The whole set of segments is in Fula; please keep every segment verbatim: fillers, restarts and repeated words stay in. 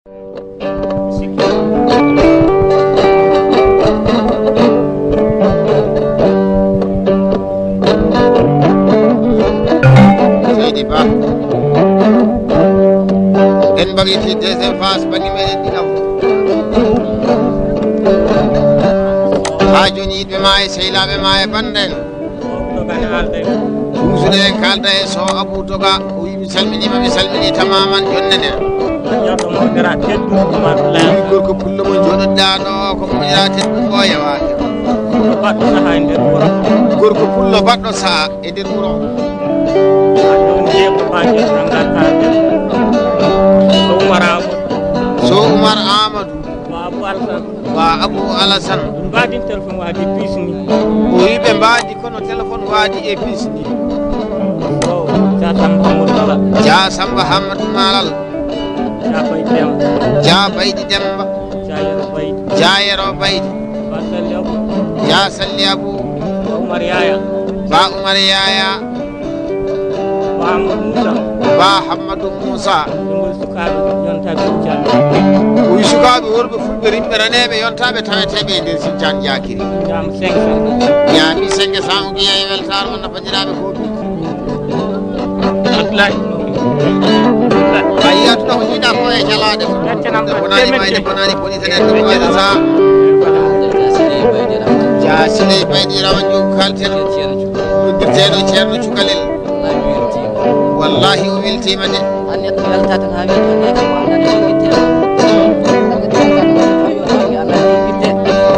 Seydi Ba. En mbaɗi deuxième phase, bannge meɗen ɗiɗaɓo. Haa jooni yiɗɓe ma e sehlaaɓe ma e banndiraaɓe. Ɗum so en kaalda e so Abou Toga, o wi mi salminiima, mi salmini tamaman, jonne nden. Wi gorko pullo mo jooɗoɗaa ɗo, ko mo yaa tedduɗo o yawaaki. Gorko pullo baɗɗo saha e nder wuro. So Umar Amadou. Wa Abou Alassane. Ɗum mbaɗin téléphone waadi e puce ni. O wi ɓe mbaadi kono téléphone waadi e puce ni. O, Dia Samba Hamadou Malal. Dia Samba Hamadou Malal. Dia Baydi Demba. Dia Baydi Demba. Dia Yero Baydi. Dia Yero Baydi. Ba Salli Abou. Dia Salli Abou. Ba Umar Yaya. Ba Umar Yaya. Ba Hamadou Moussa. Ba Hamadou Moussa. Ɗum woni sukaaɓe yontaaɓe Sindian. O wi sukaaɓe worɓe fulɓe rimɓe raneeɓe yontaaɓe taweteeɓe e nder Sindian Diakiri. Ñaama cinq cents. Ñaami cinq cents o giya e weltaare mon no banndiraaɓe ko. Abdoulaye. A yiyat ɗo ko jiiɗa ko e jalaade. Nde bonaani mayde, bonaani bonitene, ɗum wayde sa. Ja Siley Baydi Rawane Joom kalten. Noddirteeɗo Ceerno Cukalel. Wallahi o weltiima de. An neɗɗo welta tan haa wiya toon de kam o anndaa toon itte.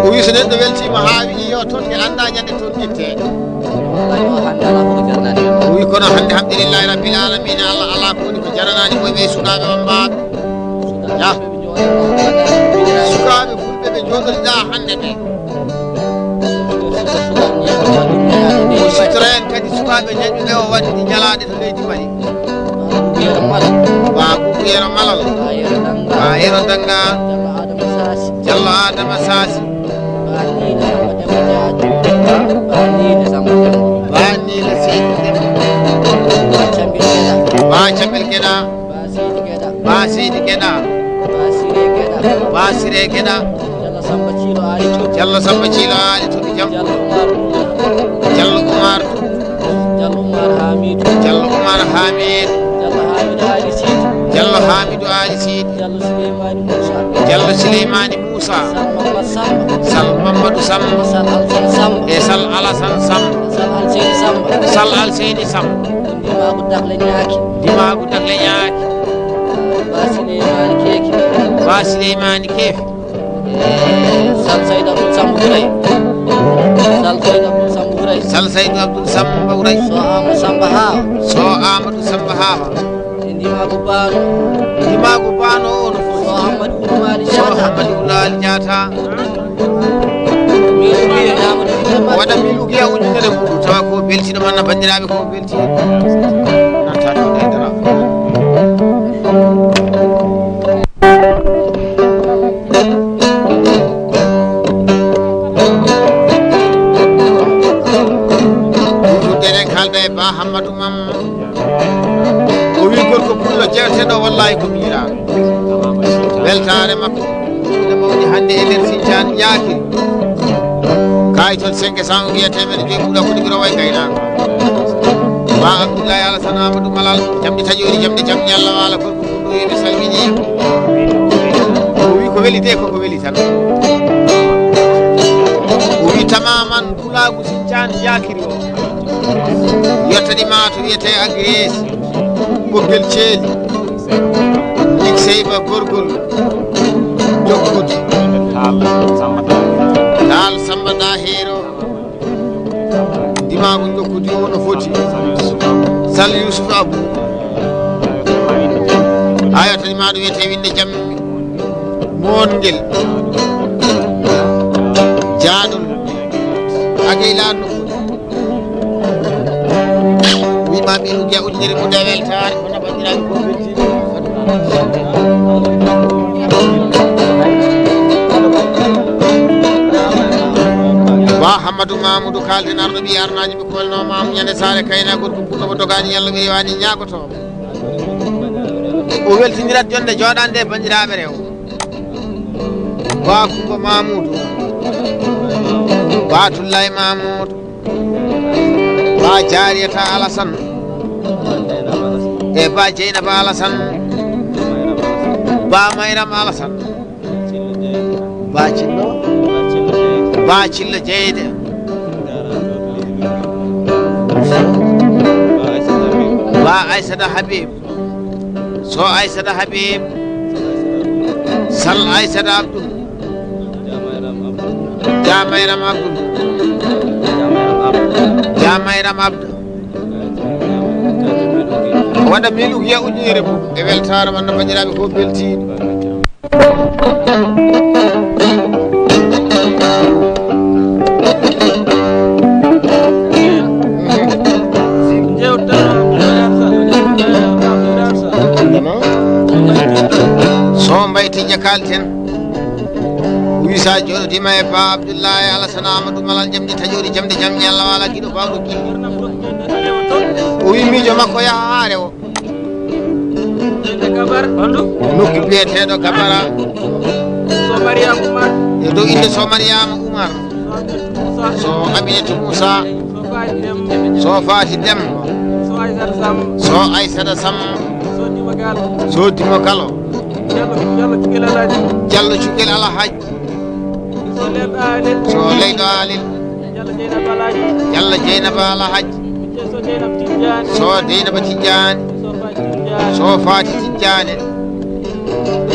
O wi so neɗɗo weltiima haa wiyi yo toon de anndaa ñande toon itte. Wallahi o hannde alaa fof ko jaranaani mo. O wi kono hannde hamdulillahi rabbil alamina, Allah alaa ko woni ko jaranaani mo e ɓee sukaaɓe wammbaaɓe. Yah. Sukaaɓe fulɓe ɓe jooɗoɗaa hannde ɓe. O sitoren kadi sukaaɓe ñaƴɓe ɓe o waɗi jalaade to leydi Mali. Ba Kuku Yero Malal. Ba Yero Danga. Jallo Adama Sasi. Ba Niile Seydi Demba. Ba Cambil Geɗa. Ba Seydi Geɗa. Ba Seydi Geɗa. Ba Siré Geɗa. Ba Siré Geɗa. Jallo Samba Ciilo Aali Toɓi. Jallo Samba Ciilo Aali Toɓi Jam. Jallo Umar Toɓi. Jallo Umar Toɓi. Jallo Umar Hamidu. Jallo Umar Hamidu. Jallo Hamidu Aali Siidi. Jallo Hamidu Aali Siidi. Jallo Suleymaani Muusa. Jallo Suleymaani Muusa. Sal Mamadu Samba. Sal Mamadu Samba. Sal Alsan Samba. E Sal Alasan Samba. Sal Alseydi Samba. Sal Alseydi Samba. Ndimaagu dakle ñaaki. Ndimaagu dakle ñaaki. Ba Sileymaani Keeki. Ba Sileymaani Keefi. E Sal Saydu Abdul Samba Wuray. Sal Saydu Abdul Samba Wuray. Sal Saydu Abdul Samba Wuray. So Aama Samba Haawa. So Amadou Samba Haawa. E ndimaagu Baano. Ndimaagu Baano o no foti. So Amadou Wulwaali Jaata. So Amadou Wulwaali Jaata. Waɗa mille ukiya ujunere mbuɗu tawa ko beltiɗo man na banndiraaɓe ko belti. Nata to ɗe dara. Ɗuɗɗuɗe ɗen kalda e Ba Hammadou Mam. O wi gorko pullo jeeteɗo wallahi ko miñiraaɗo. Weltaare makko. Ene mawni hannde e nder Sindian Ñaaki. Kaay toon cinq cents o wiya teemedde joyi ɓuuɗa ko ɗiɓi rowa e gaynaako. Ba Abdoulaye Alassane Amadou Malal, jamɗe taƴoori, jamɗe jamɗe Allah waala gorko pullo wi mi salmini. O wi ko weli de koko weli tan. O wi tamaman pulaagu Sindian Ñaakiri o. Yettani ma to wiyete Agrees, Ɓoggel Ceeli, Lik Seyba Gorgol, Jokkude. Taal Samba Daheero. Taal Samba Daheero. Ndimaagu Jokkude o no foti. Sal Yusuf Abu. A yettani ma to wiyete Winde Jammi. Moon ngel. Jaaɗol. Agey laanno. Wiima ɓe ɗum jeya ujunere mum e weltaare, kono banndiraaɓe ko weltiiɓe. Ba Hammadou Mamoudou Kalden arɗo ɓiy arnaaji ɓe kolno maam ñande saare kayna gorko pullo mo dogaani yalla ɓe yewani ñaagoto. O weltinirat jonde jooɗande e banndiraaɓe rewo. Ba Kumba Mamuudu, Ba Tullay Mamuudu, Ba Jaariyata Alasan, e Ba Jeynaba Alasan, Ba Mayram Alasan, Ba Cillo, Ba Cillo Jeyde, Ba Aysata Habib, So Aysata Habib, Sal Aysata Abdul, Jamayram Abdul, Jamayram Abdul. Waɗa miɗo wiya ujunere mum e weltaare man no banndiraaɓe ko beltiiɗo. So mbayti jakalten. Wisa joɗodima e Ba Abdullahi Alasana Amadou Malal jamdi taƴori jamde jam ñalla wala giɗo bawɗo giɗo. O wi miijo makko yaha ha rewo. Nokku biyeteɗo Gabara. So Mariama Umar. E dow inde so Mariama Umar. So Aminata Moussa. So Faati Dem. So Aysata Sam. So Aysata Sam. So Dima Galo. So Dima Galo. Jallo, Jallo Cukel Alhaji. Jallo Cukel Alhaji. So Leyɗo Alil. So Leyɗo Alil. Jallo Jeynaba Alhaji. Jallo Jeynaba Alhaji. So Jeynaba Tijjani. So Jeynaba Tijjani. So Faati Tijjani. So Faati Tijjani.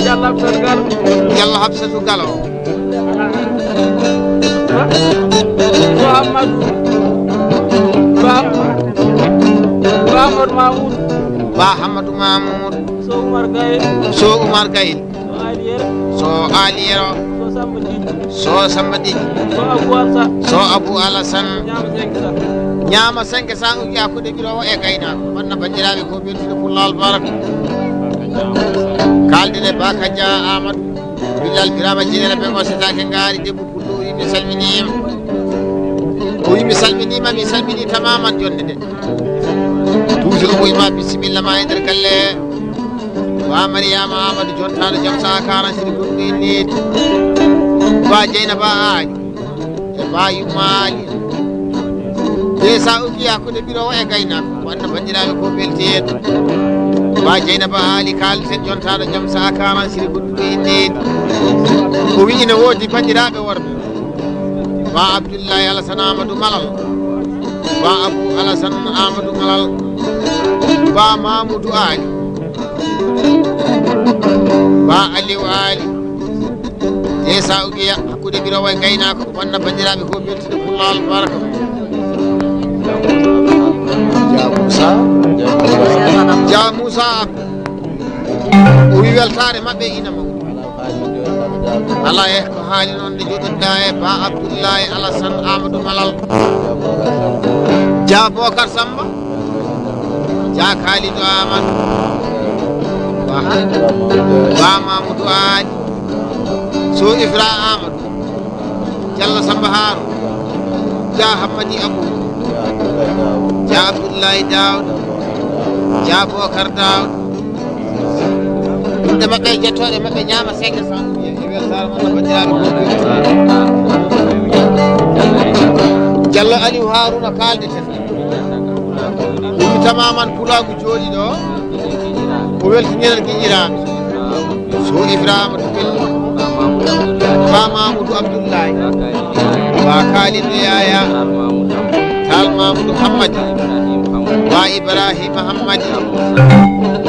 Jallo Hafsatu Galo. Jallo Hafsatu Galo. Ba Hammadu. Ba Hammadu. Ba Hammadu Mamoud. Ba Hammadu Mamoud. So Umar Gaye. So Umar Gaye. So Aliyero. So Aliyero. So Samba Diji. So Samba Diji. So Abu Alsa. So Abu Alasan. Ñaama senke sa. Ñaama senke sa uji hakkunde ɓirowo e gaynaako. Wonna banndiraaɓe ko beltude pullal baraka. Kaalden e Ba Kaja Amadou. Billal Birama Jinere ɓe o setake ngaari debbo pullo o wi mi salminiima. O wi mi salminiima, mi salmini tamaman jonde nde. Toujours o wi ma bisimilla ma e nder galle. Ba Mariama Amadou jontaɗo jam sa karan sini gonɗo e needi. Ba Jeynaba Aali. E Ba Yumma Aali. De sa ugi hakkunde ɓirowo e gaynaako. Wonno banndiraaɓe ko belti en. Ba Jeynaba Aali kaalten jontaɗo jam sa karan sini gonɗo e needi. O wi ina woodi banndiraaɓe worɓe. Ba Abdullahi Alasan Amadou Malal. Ba Abu Alasan Amadou Malal. Ba Mamoudou Aali. Ba Aliou Aali. De sa ugiya hakkunde ɓirowo e gaynaako wonna banndiraaɓe ko beltude pullal baraka. Ja Moussa. Ja Moussa. O wi weltaare maɓɓe ina mawɗi. Ala e ko haali noon nde joɗoɗa e Ba Abdullahi Alasan Amadou Malal. Ja Bokar Samba. Ja Kalidou Amadou. Ba, Ba Mamoudou Aali. So Ifra Amadou. Jallo Samba Haaru. Ja Hammadi Abou. Ja Abdullahi Daouda. Ja Bokar Daouda. Ɗumɗe maɓɓe e jettooɗe maɓɓe ñaama senke sa. E weltaare mon no banndiraaɓe Jallo Aliou Haruna kaalde ten. O wi tamaman pulaagu jooɗi ɗo. O weltiniral giƴiraaɓe. So Ibrahima to Bello. Ba Mamoudou Abdoulaye. Ba Kalidou Yaya. Tal Mamoudou Hammadi. Ba Ibrahima Hammadi.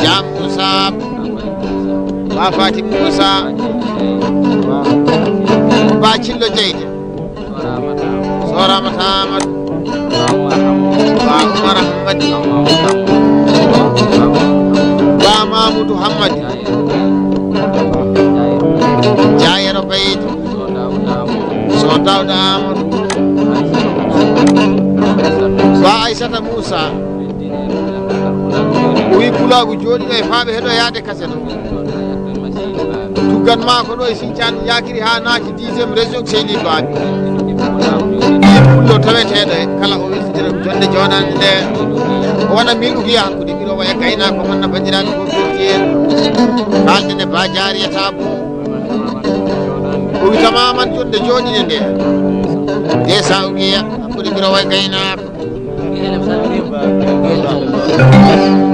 Jam Moussa. Ba Fatim Moussa. Ba Cillo Jeyde. So Ramata Amadou. Ba Oumar Hammadi. Ba Mamoudou Hammadi. Jayero Baydi. So Daouda Amadou. Ba Aissata Moussa. O wi pulaagu jooɗiɗo e faaɓe heɗoyaade kaset o. Tuggan maa ko ɗo e Sinthiane Yakiri haa naati dixième région Seydi Babi. Ɗi pullo taweteeɗo e kala o weltidira jonde jooɗaande nde. O waɗa miɗo wiya hakkunde ɓiro waya gaynaako man na banndiraaɓe ko firti en. Kaalden e Ba Jaariyata Bum. O wi tamaman jonde jooɗinde nde. Nde Sawgiya, hakkunde Biro e Gaynaako.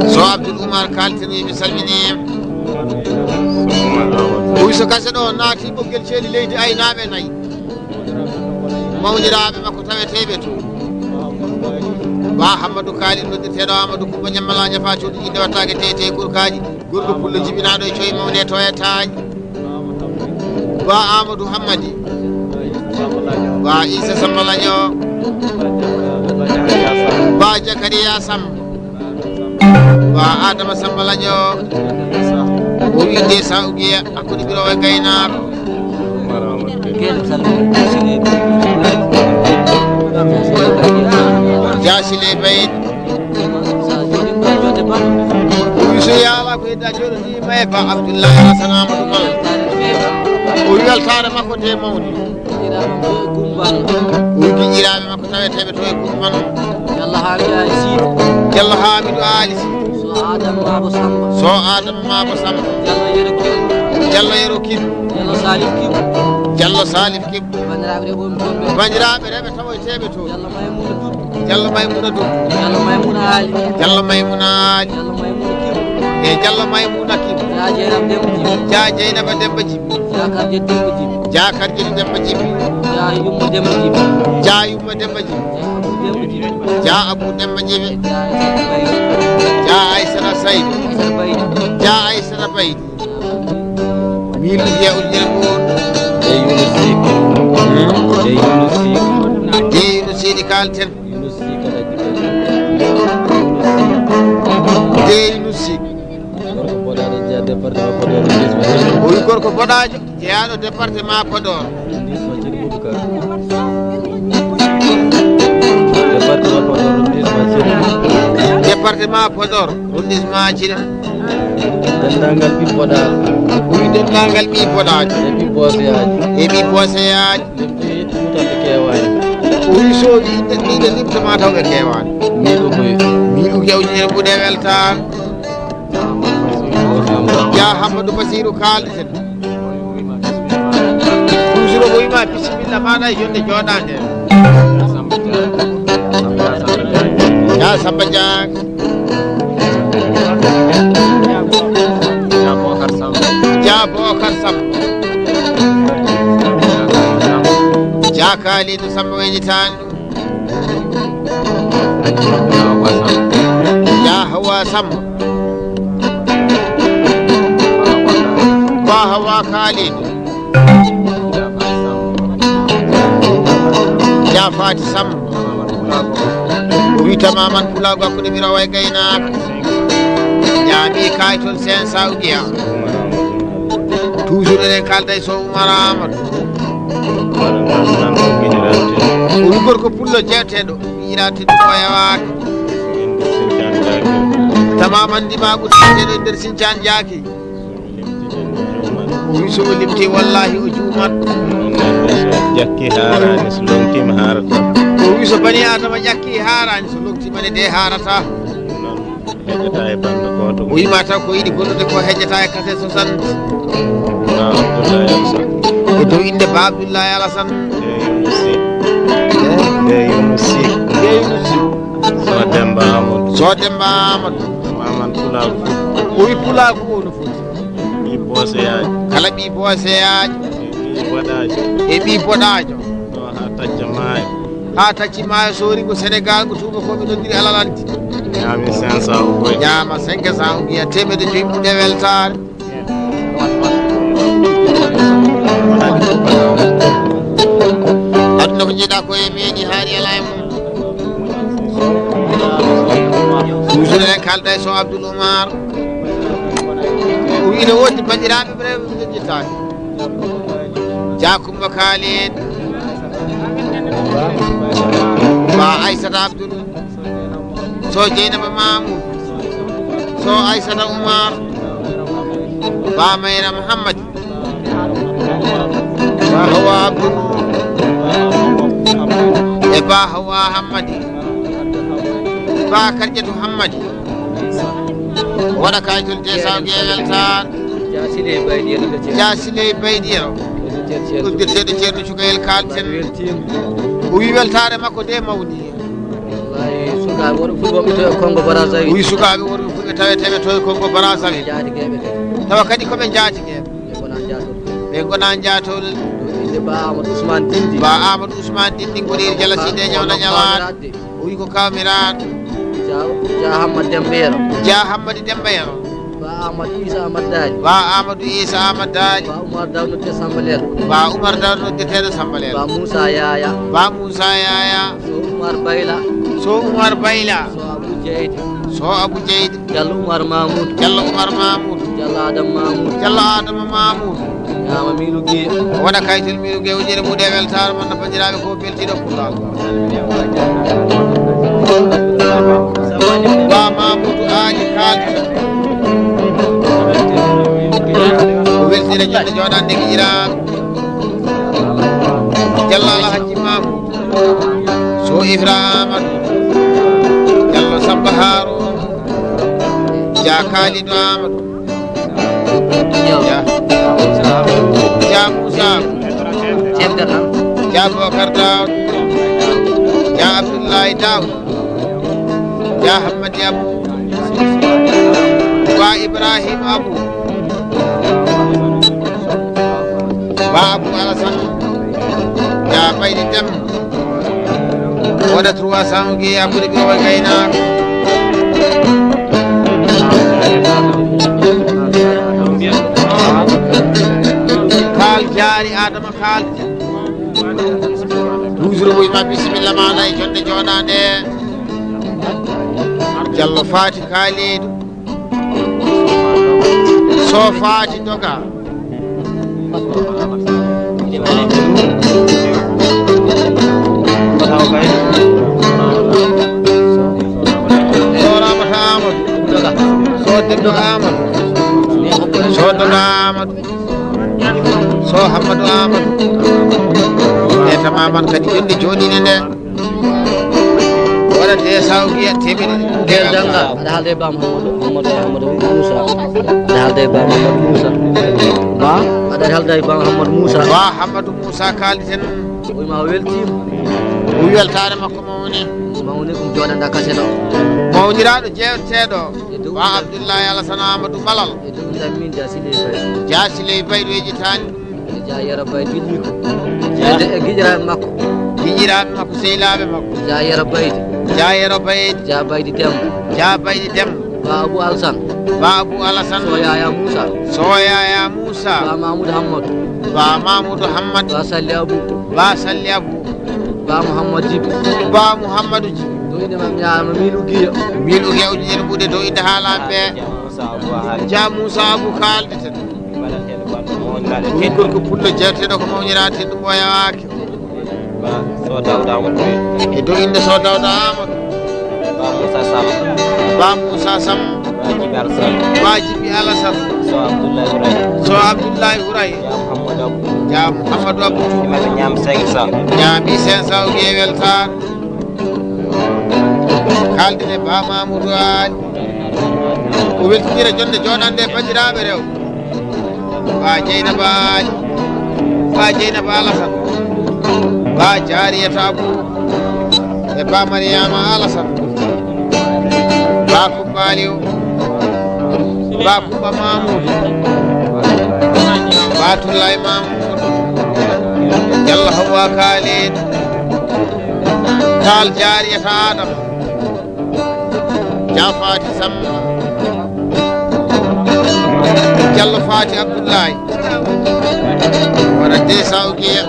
So Abdoul Oumar kaalten, wi mi salminiima. O wi so gasa ɗo naati ɓoggel ceeli leydi aynaaɓe nayi. Mawniraaɓe makko taweteeɓe to. Ba Hammadou Kaali noddirteeɗo Amadou Kumba Ñammala ñafa cooɗi inde wattaake tey tey kurkaaji. Gorko pullo jibinaaɗo e coy mawne to e taañ. Ba Amadou Hammadi. Ba Issa Samba Laño. Ba Jakariya Samba. Ba Adama Samba Laño. O wi nde Sawgiya, hakkunde Biro e Gaynaako. Jaasi le bayit. Wi so yaala ko hedda jooɗo ni ma e Ba Abdoulaye Alassane Amadou Mal. O wi weltaare makko nde mawni. O wi giƴiraaɓe makko taweteeɓe to e Gumban. Yalla Hamidou Ali Siidi. Yalla Hamidou Ali Siidi. So Adama Mabo Samba. So Adama Mabo Samba. Yalla Yero Kibu. Yalla Yero Kibu. Yalla Salif Kibu. Yalla Salif Kibu. Bandiraɓe rewɓe wonɓe toon ɓe. Bandiraɓe rewɓe tawoyteɓe toon. Jallo Maymuna Dut. Jallo Maymuna Dut. Jallo Maymuna Ali. Jallo Maymuna Ali. Jallo Maymuna Kibu. E Jallo Maymuna Kibu. Ja Jeynaba Demba Jibi. Ja Jeynaba Demba Jibi. Ja Karjeti Demba Jibi. Ja Karjeti Demba Jibi. Ja Yumma Demba Jibi. Ja Yumma Demba Jibi. Ja Abu Demba Jibi. Ja Abu Demba Jibi. Ja Aysata Baydi. Ja Aysata Saydu. Aysata Baydi. Aysata Baydi. Min wiya ujunere mum. Dey Yunus Sik. Hmm? Dey Yunus Sik. Dey Yunus Sik kalten. Yunus Sik kala gite. Yunus Sik. Dey Yunus Sik. Gorko boɗaɗo jeya département Podor, arrondissement Thiery. O wi gorko boɗajo jeyaɗo département Podor. Arrondissement Thiery Boubacar. Département Podor, arrondissement Thiery. Département Podor, arrondissement Thiery. Denndaangal ɓiɓɓe boɗaaɓe. O wi denndaangal ɓiɓɓe boɗaaɓe. E ɓiɓɓe booseyaaji. E ɓiɓɓe booseyaaji. Limti fuutande keewaani. O wi so wi inde ɗiɗo limtama taw ɓe keewaani. Miiɗo koye. Miiɗo kewjinere mbuɗe weltaare. Ja Hammadou Bassirou kaalden. Kusuro o wima bisimilla maɗa e yonde jooɗande. Ja Samba Diang. Ja Bokar Samba. Ja Bokar Samba. Ja Kalidou Samba Weñi Tandu. Ja Hawa Samba. Ba Hawa Kalidou. Ja Fati Samba. O wi tamaman pulago hakkunde mi rawa e gaynaka. Jaami kay toon sen Saudiya. Toujours eɗen kalda e Sow Oumar Amadou. O wi gorko pullo jeeteɗo. Miñiraade teddude ko yawaaka. Tamaman ndimagu teddude e nder Sincan Jaaki. O wi so o limti wallahi o juumat. Jakki haarani so lomtima haarata. O wi so bani Adama ƴakki haarani so lomtima ne de haarata. Heƴata e bannge gooto. O yima taw ko yiɗi gollude ko heƴata e kase soixante. Ba Abdoulaye Alassane. E dow innde Ba Abdoulaye Alassane. De Yunus Sy. De Yunus Sy. De Yunus Sy. So Demba Amadou. So Demba Amadou. Maman Pulaagu. O wi Pulaagu o no foti. Ɓii booseyaajo. Kala ɓii booseyaajo. E ɓii boɗaajo. E ɓii boɗaajo. Ɗo haa tacca maayo. Haa tacci maayo soori ko Senegal ko tuuba ko ɓe nodiri alalanti. Ñaami cinq cents o koy. Ñaama cinq cents o mbiya teemedde joyi ɓuɗe weltaare. Aduna ko jiiɗa ko e meeɗi haari ala e mum. Toujours en kalda e Sow Abdoul Oumar. O wi ina woodi bandiraɓe ɓe rewɓe ɓe jejjitaani. Dia Coumba Kalidou. Ba Aissata Abdoul. So Dieynaba Mamoudou. So Aissata Oumar. Ba Mayra Mouhammadi. Ba Hawa Abdoul. E Ba Hawa Hammadi. Ba Kardiatou Hammadi. Waɗa kayitol de saw ge weltaare. Jasiley Baydi Yero. Uddirteeɗo Ceerno Cukayel Kaalten. O wi weltaare makko de mawni. Wallahi, sukaaɓe worɓe fulɓe toye Kongo Brazzaville. Wi sukaaɓe worɓe fulɓe taweteeɓe toye Kongo Brazzaville. Jaatigeeɓe de. Tawa kadi ko ɓe jaatigeeɓe. Ɓe ngona jaatol. Ɓe ngona jaatol. Inde Ba Amadou Ousmane Dindi. Ba Amadou Ousmane Dindi, Goɗeeri Jala Sinde Ñawna Ñawaat. O wi ko kamiraaɗo. Ja, Ja Hamma Demba Yero. Ja Hammadi Demba Yero. Ba Amadou Issa Ahmad Dali. Ba Amadou Issa Ahmad Dali. Ba Umar Daw noddeteeɗo Sambalel. Ba Umar Daw noddeteeɗo Sambalel. Ba Moussa Yaya. Ba Moussa Yaya. So Umar Bayla. So Umar Bayla. So Abou Jeydi. So Abou Jeydi. Diallo Umar Mamoudou. Diallo Umar Mamoudou. Diallo Adama Mamoudou. Diallo Adama Mamoudou. Ñaama miilu giye. O waɗa kayitol miilu giye, o ƴeewa mum e weltaare mon no banndiraaɓe ko beltiiɗo Pulaar. Ba Mamoudou Aali Kaaldi. O weltiira jonde jooɗaande giƴiraaɓe. Diallo Alhaji Mamoudou. So Ibra Amadou. Diallo Samba Harouna. Ja Kalidou Amadou. Ja. Ja Moussa. Ja Bokar Daoud. Ja Abdoulaye Daoud. Ja Hammadi Abou. Ba Ibrahim Abou. Ba Abou Alassane. Ja Baydi Dem. Wona trois cents o geeyi Amadou Baba Gaynako. Kaal jaari Adama Kaal. Toujours mo ma bisimilla maɗa e jonde jooɗande. Diallo Fati Kalidou. So Fati doga. So Ramata Amadou. So Demba Amadou. So Dodo Amadou. So Hammadou Amadou. E tamaman kadi jonde jooɗiinde nde. Waɗa de saw giya temedde. Gel danga, aɗa haalda e Ba Mouhamadou, Mouhamadou, Mouhamadou Moussa. Aɗa haalda e Ba Mouhamadou Moussa. Ba? Aɗa haalda e Ba Mouhamadou Moussa. Ba Hammadou Moussa kaaliten. O wi ma o weltiima. O wi weltaare makko mawni. Mawni ɗum jooɗanda kaseno. Mawniraaɗo jeewteeɗo. E dow Ba Abdoulaye Alassane Amadou Malal. E dow ndam min Dia Siley Faye. Dia Siley Faye ɗo yejjitaani. Dia Yero Baydi Ɓiɗɗo. E, e giƴiraaɓe makko. Giƴiraaɓe makko, sehilaaɓe makko. Dia Yero Baydi. Dia Yero Baydi. Dia Baydi Demba. Dia Baydi Demba. Ba Abou Alassane. Ba Abou Alassane. So Yaya Moussa. So Yaya Moussa. Ba Mamoudou Hammadou. Ba Mamoudou Hammadou. Ba Salli Abou. Ba Salli Abou. Ba Mouhamadou Djiby. Ba Mouhamadou Djiby. Dow innde mam ñaama miin ugiya. Miin ugiya ujunere ɓuuɗe dow innde haalaaɓe ɓe. Dia Moussa Abou kaaldi tan. Wi gorko pullo jeeteɗo ko mawniraade teddu ɓooyawaaki. Ba so Dawda Amadou. E dow innde so Dawda Amadou. Ba Moussa Sam. Ba Moussa Sam. Ba Djibi Alassane. Ba Djibi Alassane. So Abdoulaye Houraye. So Abdoulaye Houraye. Ya Mouhamadou Abou. Ya Mouhamadou Abou. Imam ñaam cinq cents. Ñaami cinq cents o geewel taan. Kaaldine Ba Mamoudou Aly. O weltindira jonde jooɗande banndiraaɓe rewɓe. Ba Dieynaba Aly. Ba Dieynaba Alassane. Ba Jariyata Abou. E Ba Mariama Alassane. Ba Kumba Aliou. Ba Kumba Mamoudou. Ba Toulaye Mamoudou. Diallo Hawa Kalidou. Kaal Jariyata Adama. Dia Fati Samba. Diallo Fati Abdoulaye. Wona de saw giya.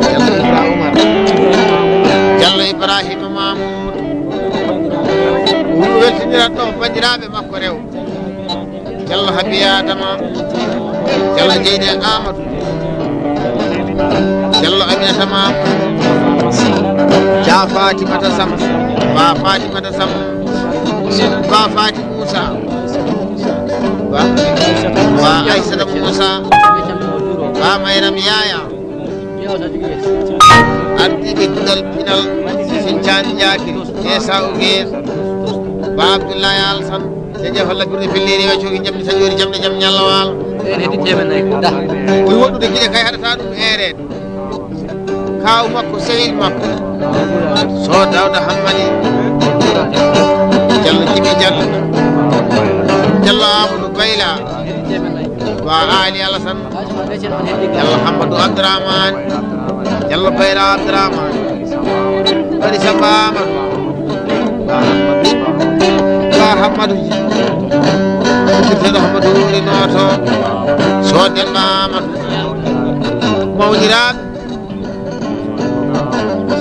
Diallo Ibrahima Oumar. Diallo Ibrahima Mamoudou. O weltinirat ɗo banndiraaɓe makko rewɓe. Diallo Habi Adama. Diallo Jeyde Amadou. Diallo Aminata Mamoudou. Dia Fatimata Sam. Ba Fatimata Sam. Ba Fati Moussa. Ba, Ba Aissata Moussa. Ba Mayram Yaya. Ardiiɓe duɗal pinal. Can Jaakiri, Esa Ugeer, Ba Abdullahi Alsan, Seeje Holla Birɗe Pelleeri, Wecoki Jamɗe Saƴoori, Jamɗe Jam Ñalla Waalo. Ene heddi teemen nayi. Da. Ɓuri woɗɗude giɗe kay haɗata ɗum eereede. Kaaw makko, sehil makko. So Dawda Hammadi. Jallo Jibi Jallo. Jallo Amadou Bayla. Ba Ali Alasan. Jallo Hammadou Abdourahmane. Jallo Bayra Abdourahmane. Bari Samba Amadou. Ba Hammadou. Ba Hammadou Ji. Sirfeɗo Hammadou Wuri Noto. So Demba Amadou. Mawniraaɓe.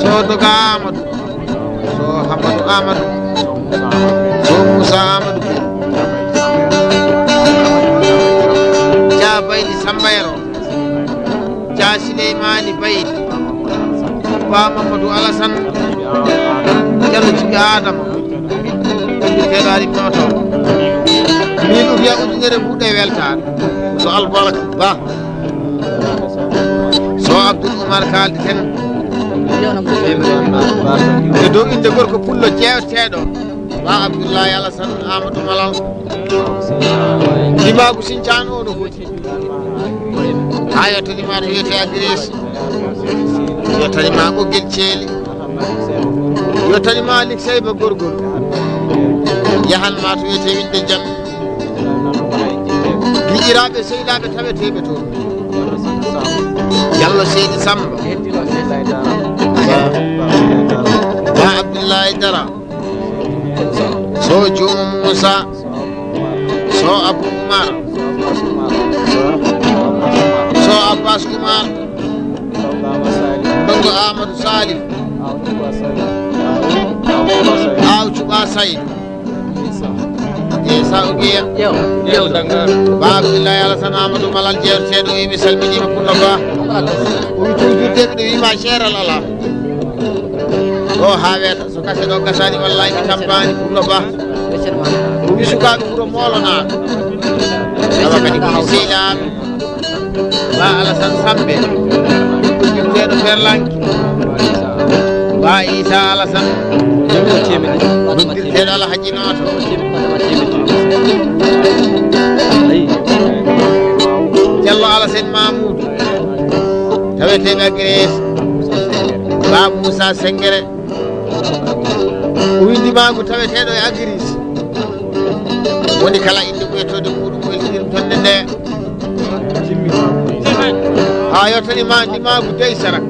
So Doga Amadou. So Hammadou Amadou. So Moussa Amadou. Dia Baydi Samba Yero. Dia Sileymani Baydi. Ba Mamadou Alassane. Jallo Jibi Adama. Teɗo ari noto. Min ubiya ujunere buɗe weltan. So albarka ba. So Abdoul Oumar kaldi ten. E dow inde gorko pullo jeewteɗo. Ba Abdoulaye Alassane Amadou Malal. Ndimagu Sincane o no foti. Ha yettanima to wiyete Agiresi. Yettanima Ɓoggel Ceeli. Yettanima Alik Seyba Gorgol. Yahanma to wiyete Winde Jam. Giƴiraaɓe sehilaaɓe taweteeɓe toon. Jallo Seydi Samba. Ba Abdullahi Dara. So Joom Moussa. So Abou Oumar. So Abbas Oumar. Ndongo Amadou Salif. Aw Cuɓa Saydou. Isa Ogiya. Yew, yew. Ba Abdullahi Alassane Amadou Malal jeewteeɗo, o wi mi salminiima Pullo Ba. O wi toujours de miɗo wiima ceeral alaa. Ɗo haa weeta, so kase ɗo gasaani, wallahi mi tambaani Pullo Ba. O wi sukaaɓe wuro moolonaa. Awa kadi ko mi sehilaaɓe. Ba Alassane Sambe. Yimteeɗo Perlanki. Ba Isa Alassane. Noddirteeɗo Alhaji Noto. Jallo Alassane Mamoudou. Taweteeɗo Agiresi. Ba Moussa Sengere. O windi maagu taweteeɗo e Agiresi. Woni kala inde ko yettoode muɗum ko weltinir tonde nde. Ha yottani ma ndimaagu dey sarak.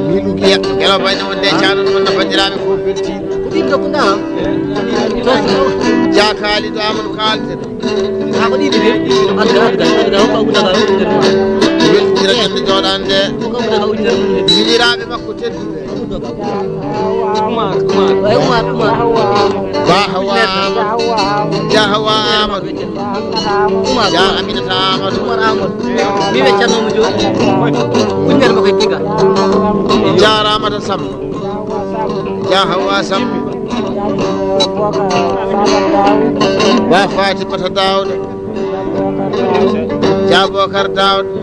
Miɗo giya gelo bayno wonde canon wonna banndiraaɓe fof belti. Ko ɗiɗo ko ndaa. Jakaali ɗo Amadou Kalten. Ha ko ɗiɗi de. Adda, adda, adda, hokka Abou Dakar, hokka Abou Dakar. Weltira ƴande jooɗande. Hokka Abou Dakar, hokka Abou Dakar. Miñiraaɓe makko tedduɓe. Umar, Umar. Way Umar, Umar. Ba Hawa Amadou. Dia Hawa Amadou. Umar. Dia Aminata Amadou. Umar Amadou. Mi ɓe canno mo joni. Ummere mo koye diga. Dia Ramata Samba. Dia Hawa Samba. Ba Fatimata Daouda. Dia Bokar Daouda.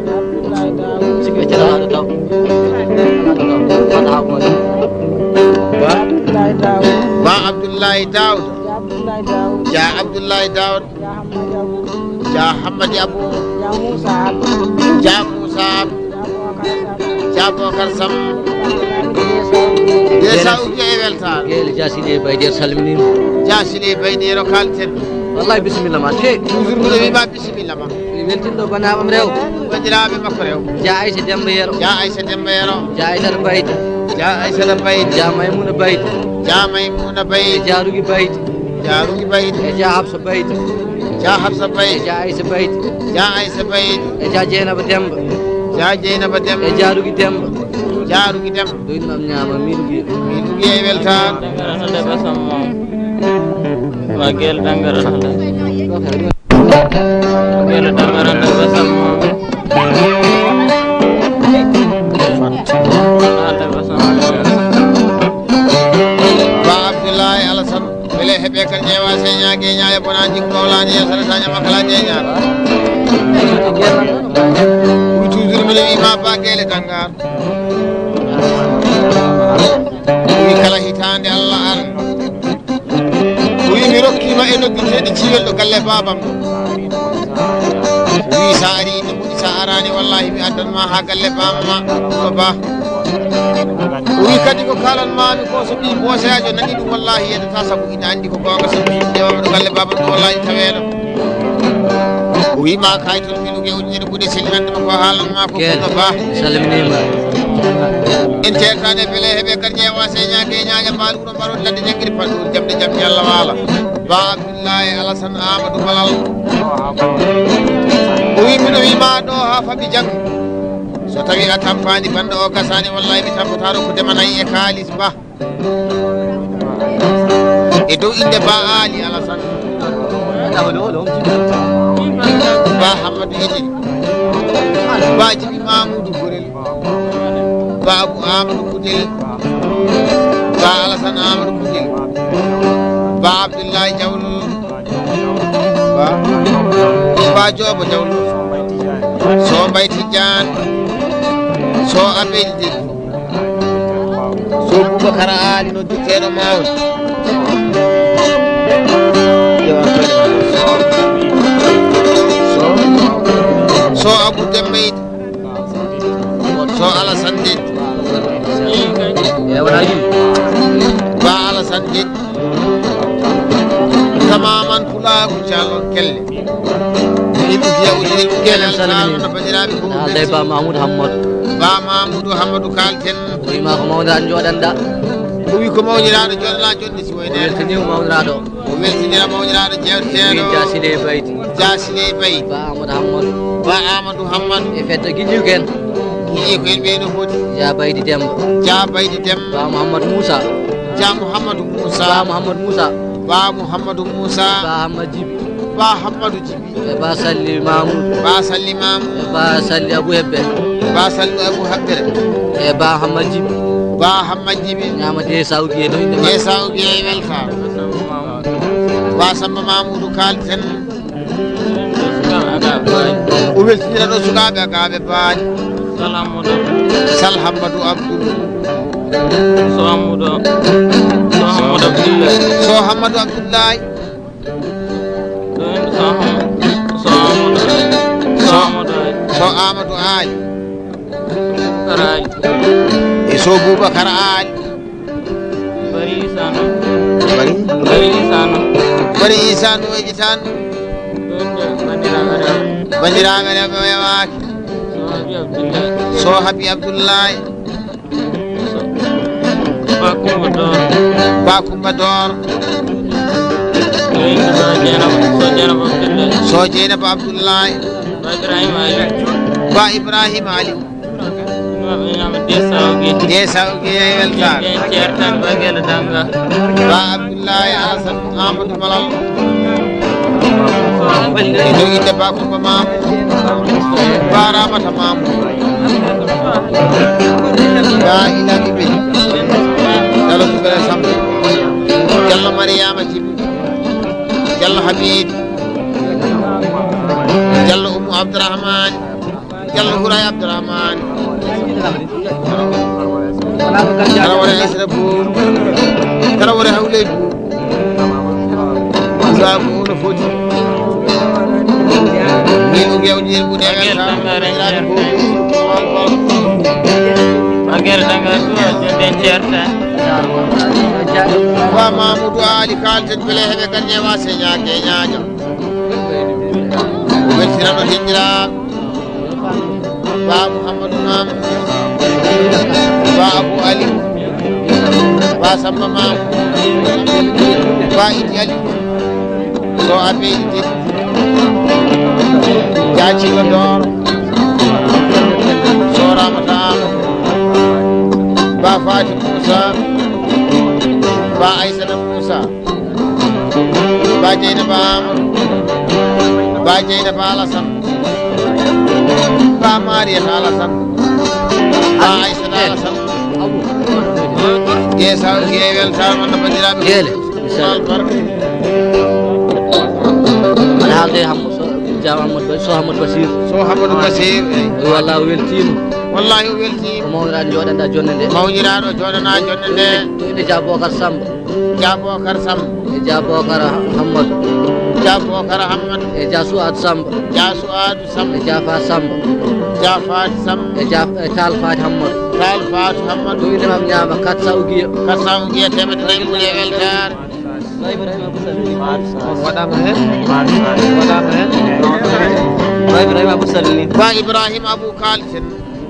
Sikki ɓe cela haɗo taw. Haɗo taw. Wata ha ko. Ba. Ba Abdoulaye Daouda. Dia Abdoulaye Daouda. Dia Hammadi Abou. Dia Moussa Abou. Dia Bokar Sam. Dia Saoudi e weltaare. Gele Dia Sile Baydi salminima. Dia Sile Baydi no kalten. Wallahi bisimilla ma te. Toujours mbiɗo wima bisimilla ma. Mi weltinɗo bannaaɓam rew. Banndiraaɓe makko rew. Dia Aissa Demba Yero. Dia Aissa Demba Yero. Dia Aissata Baydi. Dia Aissata Baydi. Dia Maymuna Baydi. Dia Maymuna Baydi. E Dia Rugi Baydi. Dia Rugi Baydi. E Dia Hafsa Baydi. Dia Hafsa Baydi. E Dia Aissa Baydi. Dia Aissa Baydi. E Dia Dieynaba Demba. Dia Dieynaba Demba. E Dia Rugi Demba. Dia Rugi Demba. Doyɗum am ñaama, miɗo giɗi. Miɗo giɗi e weltaare. Dangara no nde basam mo. Ma gel dangara no nde. Gel dangara no nde basam mo. Ba Abdoulaye Alassane. Wele heɓe kal ƴeewa se ñaage ñaaya bona jikko mawlani ya sara sa ñama kala ƴeña. Wi toujours mi lewi ma ba gele tangar. Wi Allah an. O wi mi rokkiima e noddirteeɗi ciwel ɗo galle baabam ɗo. O wi sa ari inde mum, sa araani wallahi mi addan ma haa galle baaba ma, ko ba. O wi kadi ko kaalan maami ko so ɓii booseejo nani ɗum wallahi yeddata sabu ina anndi ko goonga sabu ƴeewama ɗo galle baabam ɗo wallahi taweeno. O wi ma kay toon mi luge ujunere buuɗe sellinande ma ko haalan ma ko Keen. Ko ba. Salminima. En teertane pele heɓe kadi ƴeewa seña ke ñaaƴa mbaɗu ɗo mbaɗon ladde jangiri paɗɗo jamde jamde Allah waala. Ba Abdullahi Alasan Amadou Malal. O wi mino wi ma ɗo ha faɓi jang. So tawi a tampani banda o gasani wallahi mi tampata ɗo ko dema nayi e kaalis ba. E dow inde ba Ali Alasan. Ba Hammadu Idil. Ba Jibi Mamudu Gorel. Ba Abu Amadou Kudel. Ba Alasan Amadou Kudel. Ba Abdullahi Jawlo. Ba, Ba Joobo Jawlo. So Mbaye Tidiane. So Abedi Debbo. So Boubacar Ali no dutteɗo mawɗo. So, so Abou Dembaydi. So Alassane Dede. E wona yum. Ba Alassane Dede. Tamaman pulaagu calon kelle. Ibu biya ujiri ujiri Kelen salmini. Alkano na bandiraɓe ko. Na dai ba Mahmoud Hammad. Ba Mamoudou Hamadou Kalten. Wi ma ko mawda an joɗanɗa. O wi ko mawniraaɗo joɗana jonde si wayne. Weltini mawdiraɗo. O weltinira mawniraaɗo jeewteeɗo. Wi jasine bayti. Jasine bayti. Ba Amadou Hammad. Ba Amadou Hammad. E fedde giƴƴu ken. Giƴƴu ken ɓe no foti. Ja Baydi Demba. Ja Baydi Demba. Ba Mouhamadou Moussa. Ja Mouhamadou Moussa. Ba Mouhamadou Moussa. Ba Mouhamadou Moussa. Ba Hammad Jibi. Ba Hammadu Jibi. E Ba Salli Mamoudou. Ba Salli Mamoudou. E Ba Salli Abou Hebbe. Ba Salli Abou Habbere. E Ba Hammad Jibi. Ba Hammad Jibi. Ñama de sawgi e noyde. De sawgi e welta. Ba Samba Mamoudou Kalten. O weltinira ɗo sukaaɓe agaaɓe baaji. Sal Hammadou Abdoul. Sal Hammadou Abdoul. So Hammadou. So Hammadou Abdoulaye. So Hammadou Abdoulaye. So Hammadou. So Hammadou. So Amadou Ali. Boubacar Ali. E so Boubacar Ali. Bari Isa no. Bari? Bari Isa no. Bari Isa no e Jitan. Ɗum ɗo bandiraɓe rewɓe. Bandiraɓe rewɓe wewaaki. So Habi Abdullahi. So Habi Abdullahi. Ba Kumba Dor. Ba Kumba Dor. So Jeynaba, so Jeynaba Abdullahi. So Jeynaba Abdullahi. Ba Ibrahima Ali. Ba Ibrahima Ali. Ɗum ɓe ñaama de sawge. De sawge e weltaare. Ɓe ceertan ba gele danga. Ba Abdullahi Alasan Amadou Malal. E dow inde Ba Kumba Mamoudou. Ba Ramata Mamoudou. Ba Ilami Bey. Dalo Kubere Samb. Jallo Mariama Jibi. Jallo Habib. Jallo Ummu Abdourahmane. Jallo Huray Abdourahmane. Kala wore Aysata Buub. Kala wore Hawley Buub. Saabu no foti. Min o gewji en ɓuɗe welta. Agere danga tuwa jonde certa. Wa Mamoudou Ali Kalten pele heɓe gardien wa seña ke ñaña. Weltira no hijira. Ba Mouhamadou Mam. Ba Abou Ali. Ba Samba Mam. Ba Idi Ali. So Abe Idi. Jaaci ko Dor. So Ramata Amadou. Ba Fatim Moussa. Ba Aissata Moussa. Ba Jeynaba Amadou. Ba Jeynaba Alassane. Ba Mariata Alassane. Ba Aissata Alassane. Gesa, ge weltama no bandiraɓe. Gele. Albarka. Aɗa haalde Hamma Sow. Jaam Amadou Ba-, Soh Amadou Basir. Soh Amadou Basir, eyi. Wallahi o weltiima. Wallahi o weltiima. Ko mawniraaɗo jooɗanɗaa jonnde nde. Mawniraaɗo jooɗanaa jonnde nde. To inde Dia Bocar Samba. Dia Bocar Samba. E Dia Bocar Hammadou. Dia Bocar Hammadou. E Dia Souadou Samba. Dia Souadou Samba. E Dia Fat Samba. Dia Fat Samba. E Dia, e Tall Fat Hammadou. Tall Fat Hammadou. To inde maam ñaama quatre cents ugiya. Quatre cents ugiya, teemedde nayi mum e weltaare. Waɗaama heen. Waɗaama heen. Ba Ibrahima Abou Sall ni. Ba Ibrahima Abou Kal sen.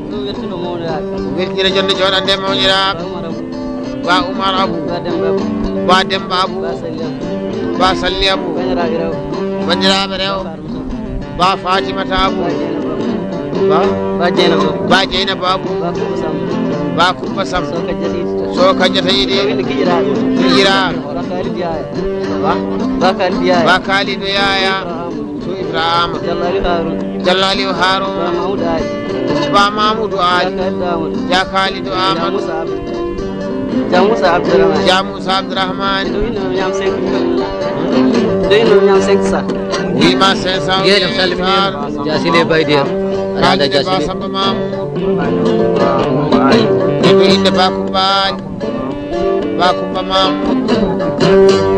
Ɗum weltino mawniraaɓe. Weltino jonnde jooɗande mawniraaɓe. Ba Umar Abou. Ba Umar Abou. Ba Demba Abou. Ba Demba Abou. Ba Salli Abou. Ba Salli Abou. Banndiraaɓe rewɓe. Banndiraaɓe rewɓe. Ba Fatimata Abou. Ba Dieynaba Abou. Ba? Ba Dieynaba Abou. Ba Dieynaba Abou. Ba Kumba Samba. Ba Kumba Samba. Soh Kadiata Yiɗi. Soh Kadiata Yiɗi. Ɗo woni Giƴiraaɓe. Giƴiraaɓe. Ba Kalidou Yaya. Ba? Ba Kalidou Yaya. Ba Kalidou Yaya. Ibrahima. To Ibrahima. Jallo Aliou Harouna. Jallo Aliou Harouna. Ba Mamoudou Aly. Ba Mamoudou Aly. Dia Kalidou Amadou. Dia Kalidou Dia Amadou. Moussa Abdou. Dia Moussa Abdourahmane. Dia Moussa Abdourahmane. Ɗo wino ñaam cinq. Ɗo wino ñaam cinq cents. Wima cinq cents. Jeeɗam salmini en. Jasile Baydi en. Alada Kalidou Ba Jasile. Samba Mamoudou. E to inde Ba Kumba Aly. Ba Kumba Mamoudou.